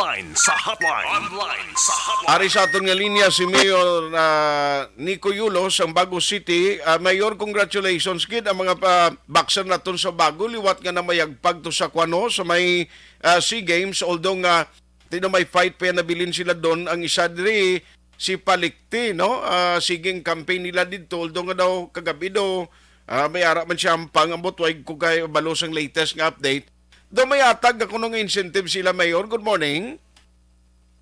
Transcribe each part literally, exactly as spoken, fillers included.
Online sa hotline. Online sa hotline. Ari sa aton nga linya si Mayor, ah, Nico Yulo sang Bago City. Ah, Mayor, congratulations gid ang mga pa boxer naton sa Bago liwat nga namayagpag to sa kwano sa may, ah, SEA Games, although nga tino may fight pa yan nabilin sila doon. Ang isa diri si Palikti, no? Ah, sige ang campaign nila didto, although nga daw kagabi daw, ah, may ara man siya hampang, ambot way ko kay balo sang latest nga update. Daw may atag na kuno nga incentive sila, Mayor. Good morning.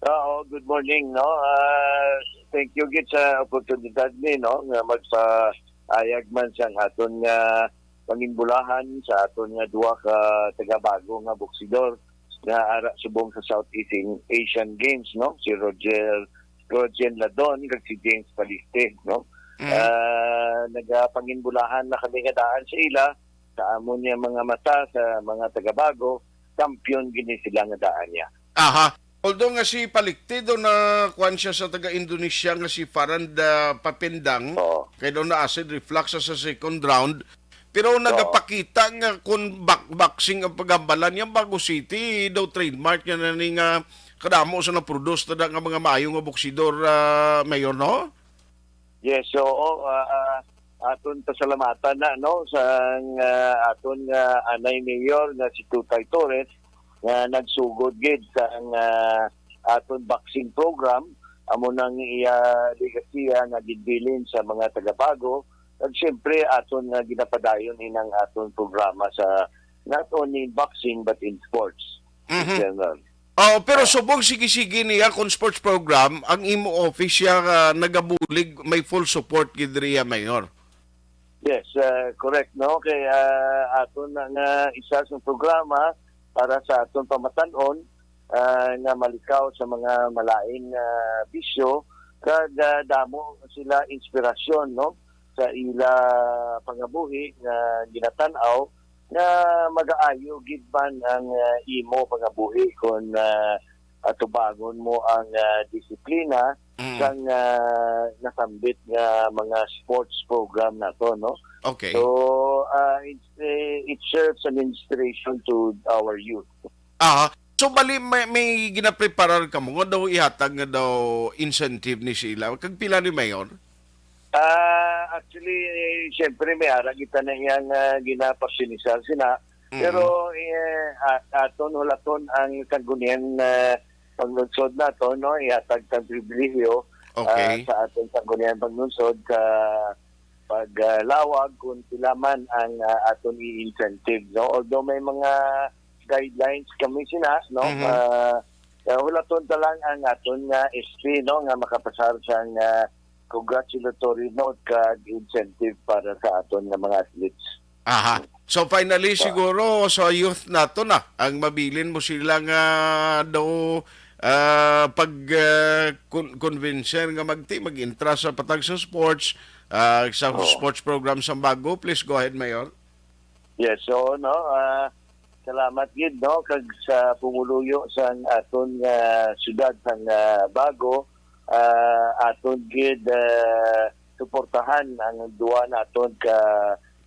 Oo, good morning, no? Ah, thank you gid sa oportunidad ni, no, nga magpaayag man sang aton nga panginbulahan sa aton nga duha ka taga Bago nga boksidor nga ara subong sa Southeast Asian Games, no? Si Roger, Roger Ladon kag si James Paliste, no? Mm. Ah, nagapanginbulahan na kami nga daan sa ila, sa amon niya mga mata, sa mga taga Bago, kampiyon gini sila nga daan niya. Aha. Although nga si Palikti daw na kuwan siya sa taga Indonesia nga si Faranda Papendang, Oo. Kay daw na acid reflux sa second round, pero Oo. Nagapakita nga kung bak-, boxing ang paghambalan niya, Bago City daw trademark niya na ni nga kadamo sa naproduce na nga mga maayo nga boksidor, ah, Mayor, no? Yes, oo. Ah, ah, aton pasalamatan na, no, sang, ah, aton nga anay mayor nga si Tutay Torres nga nagsugod gid sang, ah, aton boxing program. Amo nang iya legasiya nga ginbilin sa mga taga Bago. Kag siyempre, aton nga ginapadayon inang aton programa sa not only in boxing but in sports in Mhm. general. Oh, pero Oh. subong sige-sige niya kung sports program, ang imo office siya, ah, nagabulig, may full support gid riya, Mayor. Yes, ah, correct, no? Kay, ah, aton na nga isa sa programa para sa aton pamatan-on, ah, nga malikaw sa mga malain nga bisyo, kag, ah, damo sila inspirasyon, no? Sa ila pangabuhi nga ginatan-aw nga magaayo gid man ang, ah, imo pangabuhi kon, ah, atubangon mo ang, ah, disiplina Mm. sang, ah, nasambit nga mga sports program nato, no? Okay. So, ah, it's, eh, it serves an inspiration to our youth. Aha. So, bali, may, may ginapreparar ka mo nga daw ihatag nga daw incentive ni sila. Kag pila ni Mayor? Ah, actually, eh, siyempre, may ara kita na iyang, ah, ginapasinisal sina. Mhm. Pero, eh, a-, aton hulaton ang sanggunian, ah, paglunsod nato, no? Ihatag tang pribilehiyo, Okay. ah, sa aton sanggunian paglunsod sa pag, ah, lawag kung pila man ang, ah, aton i-incentive, no? Although may mga guidelines kami sina, no? Mhm. Ah, ah, hulaton ta lang ang aton nga S P, no? Nga makapasar sang, ah, congratulatory note kag incentive para sa aton nga mga athletes. Aha. So finally, So, siguro sa youth nato na ang mabilin mo sila nga daw, ah, pag, ah, con-, convincer nga magti, mag-intra sa patag sa sports, ah, sa Oo. sports program sa Bago. Please go ahead, Mayor. Yes, so, no, ah, salamat gid, no, kag sa pumuluyo sang aton nga syudad sang, ah, Bago, ah, aton gid, ah, suportahan ang duwa naton ka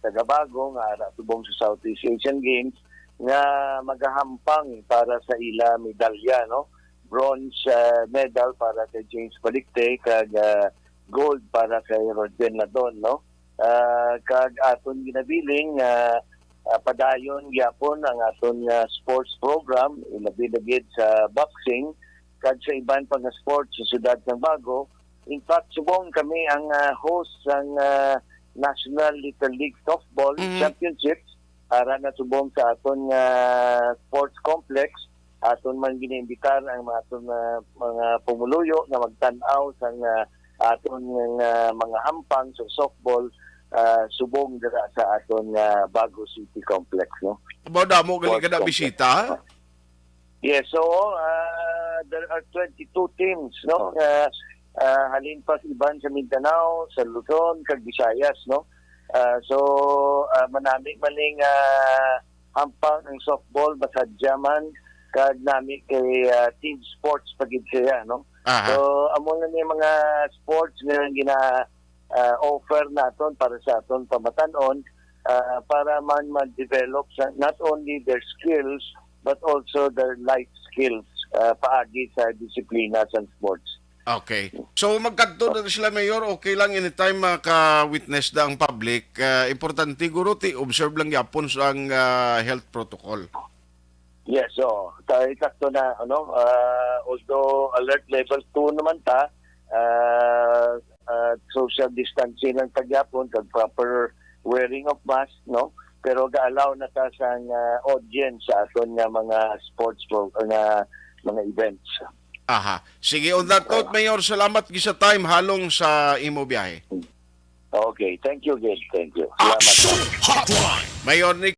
taga Bago nga ara subong sa Southeast Asian Games nga magahampang para sa ila medalya, no? Bronze, ah, medal para kay James Balikte kag, ah, gold para kay Roger Nadon, no? Ah, kag aton ginabiling nga, ah, padayon gyapon ang aton nga sports program, ilabi na gid sa boxing kag sa iban pa nga sports sa siyudad sang Bago. In fact, subong kami ang, ah, host sang, ah, National Little League Softball Mhm. Championships ara na subong sa aton nga sports complex. Aton man ginaimbitar ang mga aton nga mga pumuluyo nga magtan-aw sang, ah, aton nga mga hampang sa softball, ah, subong dira sa aton nga Bago City Complex, no? Mao damo gali Sports kada complex. bisita? Yes, so, ah, there are twenty-two teams, no? Ah, ah, halin pa sa iban sa Mindanao, sa Luzon, kag Visayas, no? Ah, so, ah, manami man ning, ah, hampang ang softball, masadya man, kag nami kay, ah, team sports pa gid siya, no? Aha. So, amo na ni mga sports nga gina, ah, offer naton para sa aton pamatan-on, ah, para man mag-develop sa not only their skills but also their life skills. ah, paagi sa disiplina sa sports. Okay. So magkadto na sila, Mayor, okay lang anytime maka-witness na ang public. Ah, importante guro ti observe lang gyapon sa ang ah, health protocol. Yes, so tayo sakto na, ano, ah, although alert level two naman ta, ah, ah, social distancing lang tagyapon kag proper wearing of mask, no? Pero ga-allow na ta sang ah, audience sa aton nga mga sports pro, nga mga events. Aha. Sige, on that note, Mayor, salamat gid sa time halong sa imo biyahe. Okay, thank you, Gid. Thank you. Salamat. Action Hotline. Mayor Nick